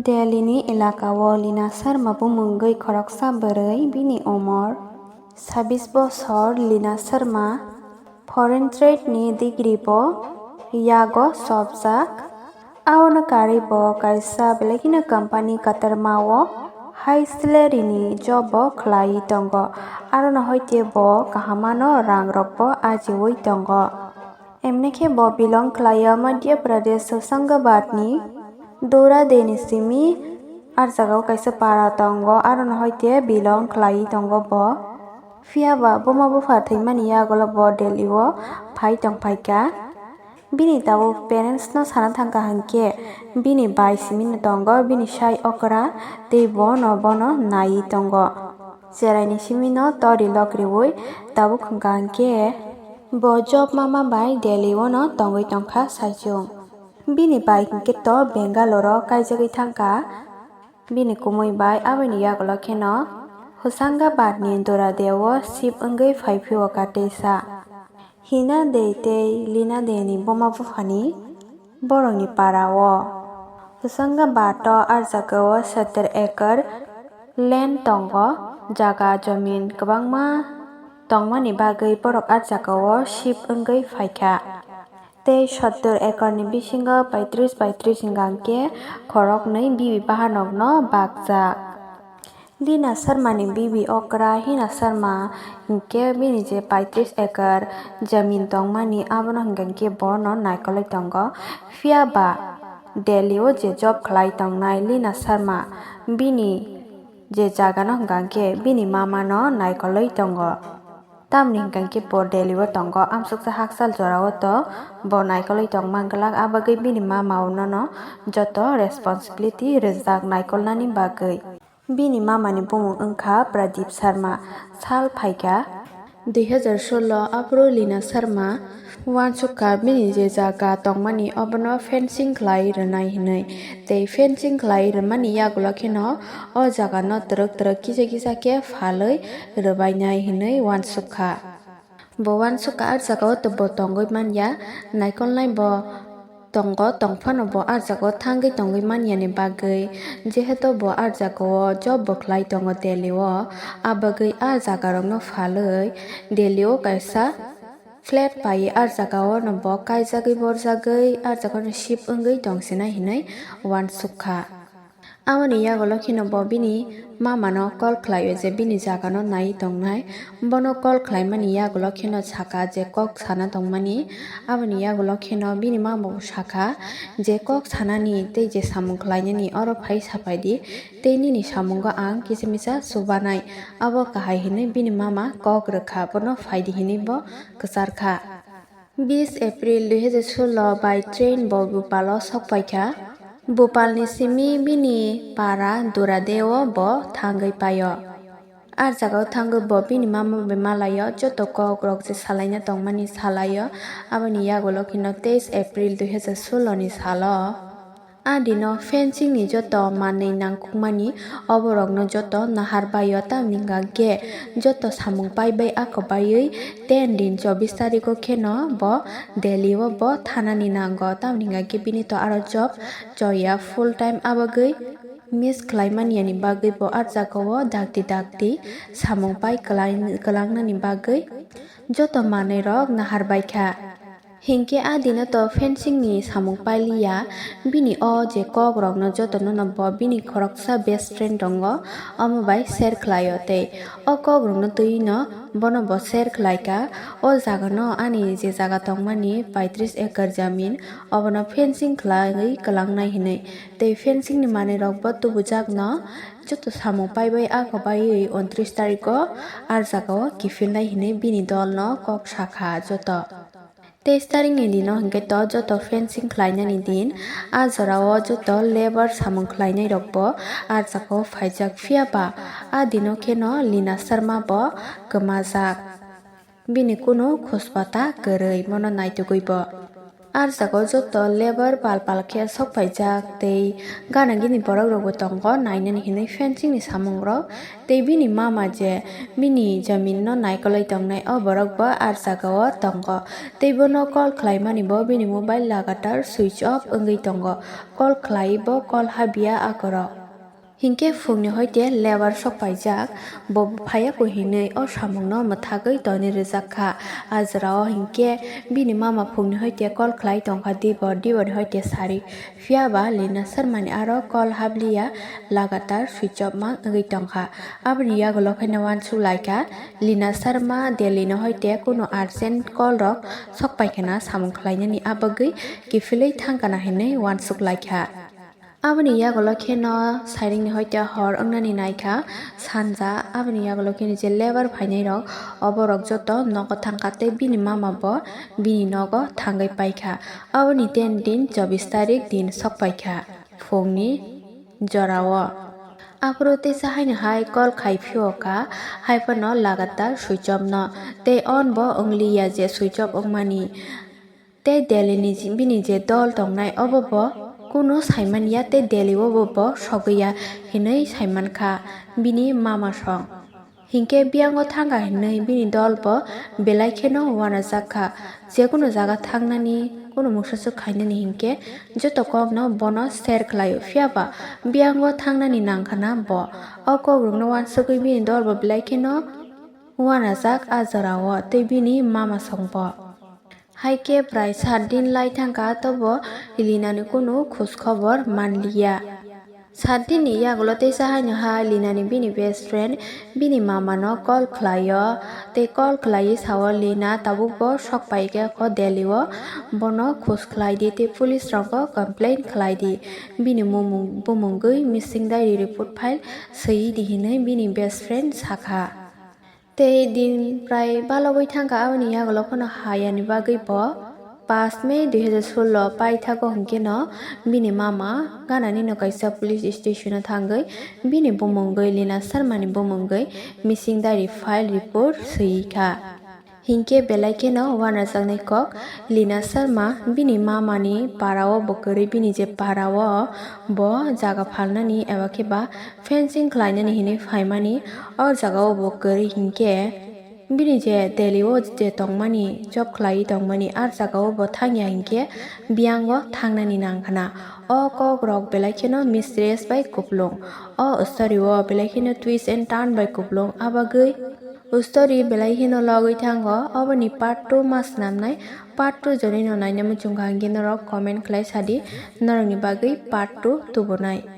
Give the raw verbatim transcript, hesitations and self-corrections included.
Delhi ni elaka o Lina Sharma bumungwi khoroksa bwrwi, bini umor sabis bosor. Lina Sharma foreign trade ni degree bo yago chopjak. Abono karwi bo kaisa belai kheno company kwtwrma o high salary ni job bo khlai tongo. Arono hoite bo kaham ano rang rok bo ajiwi tongo. Emni khe bo belong khlaio Madhya Pradesh Hoshangabad ni Dora de ni simi. Ar jaga o kaisa para tongo, arono hoite belong khlai tongo bo. Phiya ba buma bupha thwimani yagulo bo Delhi o phai tong phaikha. Bini tabuk parents no sana thangkha hinkhe bini bai simi no tongo, bini sai okra tei bo no bono naiwi tongo. Cherai ni simi no tori lok riwi tabuk hwnkha hinkhe bo job mama bai Delhi o no tongwi tongkha saichung. Bini bai hinkhe to Bangalore o kaijagwi thangkha. Bini kumui bai aboni yagulo kheno Hoshangabad ni Dora de o shift wngwi phai phio ka teisa. Hina de tei Lina de ni buma buphani borokni para o. Hoshangabad o ar jaga o sottor acre land tongo, jaga jomin kwbangma tongmani bagwi borok ar jaga o shift wngwi phaikha. Tei sottor acre ni bisingo paitris paitris hingka hinkhe khoroknwi bibi bahanokno bakjak. Lina Sharma ni bibi okra Hina Sharma hinkhe bini je paitris acre jamin tongmani abono hingka hinkhe bono naikolwi tongo. Phiya ba Delhi o je job khlai tongnai Lina Sharma bini je jaga no hingka hinkhe bini mama no naikolwi tongo. Tamni hingka hinkhe bo Delhi o tongo, amsuksa hakchal jora o to bo naikolwi tongma glak, abagwi bini mama o nono joto responsibility rwjak naikolnani bagwi. Bini mama ni bumung wngkha Pradip Sharma. Sal phaikha dui hazar solo, aphuru Lina Sharma uansukha bini je jaga tongmani obono fencing khlai rwnai hinwi. Tei fencing khlai rwmani yagulo kheno o jaga no twrwk twrwk kisa kisa khe phalwi rwbainai hinwi uansukha. Bo uansukha ar jaga o to bo tongwi manya, naikolnai bo tongo, tongphano bo ah jaga o thangwi tongwi manyani bagwi, jehetu bo ah jaga o job bo khlai tongo Delhi o, ah bagwi ah jaga rokno phalwi Delhi o kaisa flat paiwi ah jaga o no bo kaijagwi borjagwi ah jaga o no shift wngwi tongsinai hinwi uansukha. Aboni yagulo kheno bo bini mama no call khlaio je bini jaga no naiwi tongnai. Bono call khlaimani yagulo kheno sakha je kok sana tongmani. Aboni yagulo kheno bini mama bo sakha je kok sanani tei je samung khlainani oro phai sapai di, tei nini samungo ang kisa misa chubanai. Abo kahai hinwi bini mama kok rwkha, bono phaidi hinwi bo kwcharkha. Bis April dui hazar solo bai train bo Bhopal o sok paikha. Bhopal ni simi bini para Durade o bo thangwi paio. Ah jaga o thangwi bo bini mama bai malaio, joto kok rok je salaina tongmani salaio. Aboni yagulo kheno teis April dui hazar solo ni salo. Ah dino fencing ni joto manwi nangkukmani oborokno joto nahar baio, tamni hwnkha khe joto samung paibai ako baiwi ten din chobbish tarikh o kheno bo Delhi o bo thanani nango, tamni hwnkha khe bini to aro job choya full time, abagwi miss khlaimani yani bagwi bo ah jaga o dakti dakti samung pai kwlai-, kwlangnani bagwi joto manwi rok nahar baikha. Hinkhe ah dino to fencing ni samung pailiya, bini o je kok rokno jotono no bo bini khoroksa best friend tongo, omo bai share khlaio tei o kok rokno twi no bono bo share khlaikha. O jaga no ani je jaga tongmani paitris acre jamin, obono fencing khlaiwi kwlangnai hinwi tei fencing ni manwi rok bo tubujak no joto samung paibai ako baiwi untris tarikh o ah jaga o kiphilnai hinwi bini dol no kok sakha joto. Teis tarikh ni dino hinkhe to joto fencing khlainani din. Ah jora o joto labour samung khlainai rok bo ah jaga o phaijak, phiya ba ah dino kheno Lina Sharma bo kwmajak. Bini kunu khuspata kwrwi, bono naitugwi bo. Ar jaga o joto lebar pal pal khe sok paijak tei gana gini borok rok bo tongo nainani hinwi fencing ni samung rok tei bini mama je bini jamin no naikolwi tongnai o borok bo ar jaga o tongo tei bono call khlai mani bo bini mobile lagatar switch off wngwi tongo, call khlai bo call habya akorok. Hinkhe phungni hoite lebar sok paijak, bo phaiya koi hinwi o samungno mwthagwi tonwi rwjak kha. A jorao hinkhe bini mama phungni hoite call khlai tongkha Dibor, Dibor ni hoite sari. Phiya ba Lina Sharma ni aro call habliya, lagatar switch off mang wngwi tongkha. Aboni yagulo khe no uansuk laikha Lina Sharma Delhi no hoite kunu urgent call rok sok paikha na samung khlainani, abagwi kiphilwi thangkha na hinwi uansuk laikha. Aboni yagulo kheno sairing ni hoite hor wngnani naikha sanja, aboni yagulo kheno je lebar phainai rok, oborok joto nogo thangkha tei bini mama bo bini nogo thangwi paikha. Aboni ten din chobbish tarik din sok paikha phungni jorao. Aphuru teisa haino hai call khai phio kha, hai phano lagatar switch off no, tei on bo wngliya je switch off wngmani. Tei Delhi ni ji-, bini je dol tongnai, obo bo kunu saimanya tei Delhi o bo, bo sogwi ya hinwi saimankha bini mama song. Hinkhe biyango thangkha hinwi bini dol bo belai kheno uanajak kha. Jekunu jaga thangnani kunu mungsa swk khainani hinkhe joto kokno bono share khlaio, phiya ba biyango thangnani nangkha na bo. O kokrokno uansugwi bini dol bo belai kheno uanajak a jorao tei bini mama song bo. Hai khe prai sat din lai thangkha, tobo Lina ni kunu khoj khobor manliya. Sat din ni yagulo teisa haino hai Lina ni bini best friend bini mama no call khlaio, tei call khlaiwi sao Lina tabuk bo sok paikha kho Delhi o, bono khoj khlai di tei police rok o complain khlai di, bini mumung-, bumungwi missing diary report file swiwi di hinwi bini best friend sakha. Tei din prai balogwi thangkha, aboni yagulo phano hayani bagwi bo. Pash May dui hazar solo paithago hinkhe no bini mama ganani no kaisa police station o thangwi bini bumungwi Lina Sharma ni bumungwi missing diary file report swiwi kha. Hinkhe belai kheno uanajaknai kok Lina Sharma bini mama ni para o bo kwrwi, bini je para o bo jaga phalnani eba khe ba fencing khlainani hinwi phaimani, o jaga o bo kwrwi hinkhe bini je Delhi o je tongmani, job khlaiwi tongmani, ar jaga o bo thangya hinkhe biyango thangnani nangkhna. O kok rok belai kheno mysterious bai kuplung. O story o belai kheno twist and turn bai kuplung. Abagwi story belai kheno logwi thango. Oboni part two ma swnamnai. Part two joni no naina muchungkha hinkhe norok comment khlai sadi, norokni bagwi part two tubunai.